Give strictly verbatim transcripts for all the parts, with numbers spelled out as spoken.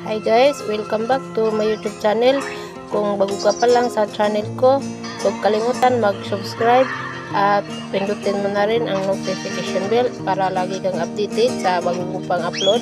Hi guys, welcome back to my YouTube channel. Kung bago ka pa lang sa channel ko, huwag kalimutan mag-subscribe at pindutin mo na rin ang notification bell para lagi kang updated sa bago ko pang upload.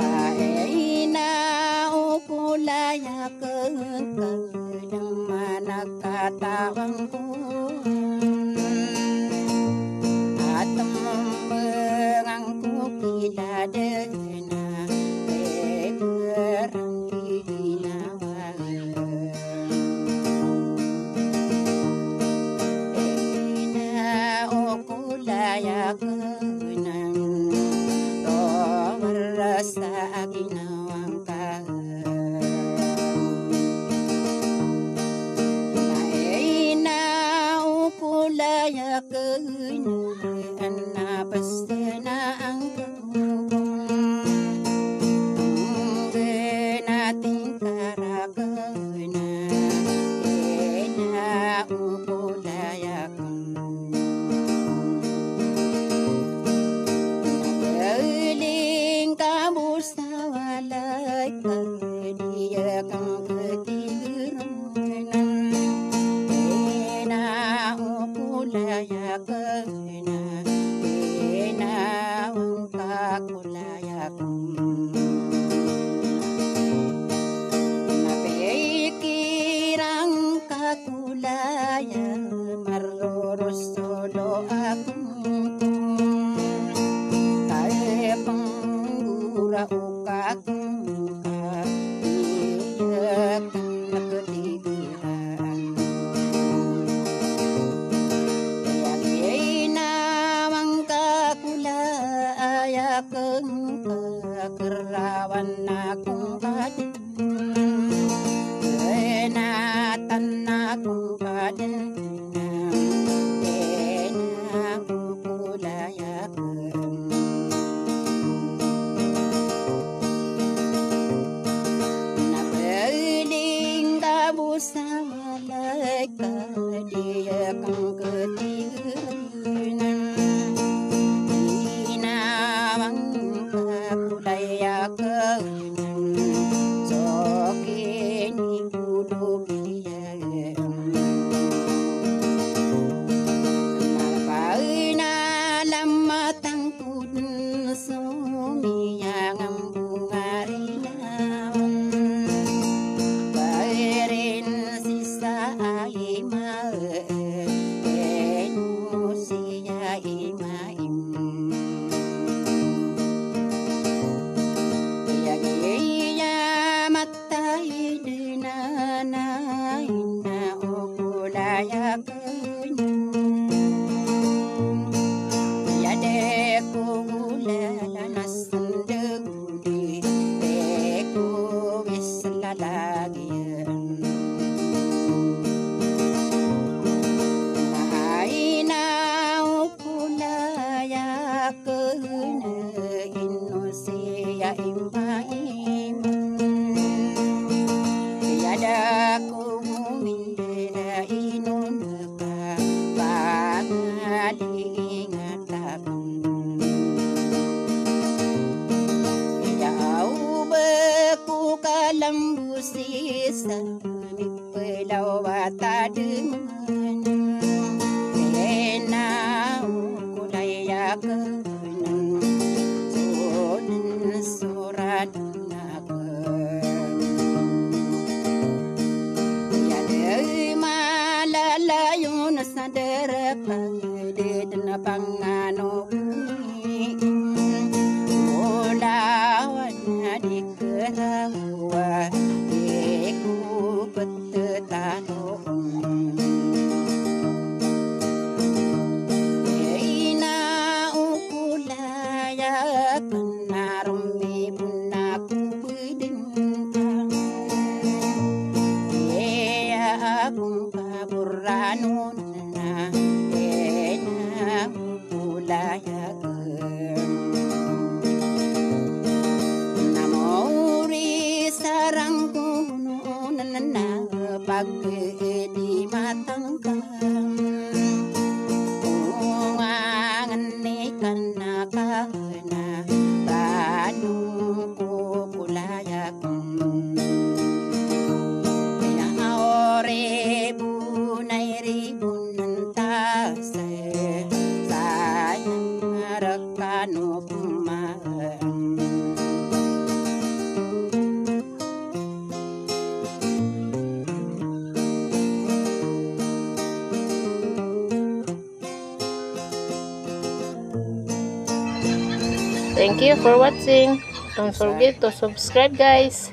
Ka ina o kolay akn ka dn man a katawan ko, a tmbngan ko ki dadn a, e, brang ki ginawa. Ina o kolay akn, rowar sa ginawa ngka. Na ina o kolay akn, na psna angka Gana tingkar akn, ina o kolay akn. Na bling ka bo sa walay ka, di akn katigrn, ina o kolay akn. Ina o kakolay akn. Na pikir angka kolay a maroro so loa akn. Ka ipnggora o kakn ka, di akn katigrn. Aya giyai na mangkakolay akn ka, krawan akn ka dn, kenatan akn ka dn, ina o kolay akn. Na bling ka bo sa walay ka, di akn katigrn, ina o kakolay akn. So kini ko lobi na ba ina lamat angko dn so miyangambong a riyawan. Ba irin sii sa a ima, ino siya ima im. Iya giya mat Taid na na ina o kolay akn. Iya di ko golalan a sndg odi, di ko gis lalagiyan. Na ina o kolay akn, ino siya imaima. Iya da ko minda ino nka pangadi ingat akn. Iya o ba ko kalambo sii sa Pelaw a tadman, ina o kolay akn, so dn Kena rumi pun aku bedengkang. Iya aku kaburano na ena kulaya. Namori sarang kuno na pagedi matangkang. Ungangen ikan na kahena banu ko kulaya. Ina ori bunay ri bunan tase sayang rekano puma. Thank you for watching. Don't forget to subscribe, guys.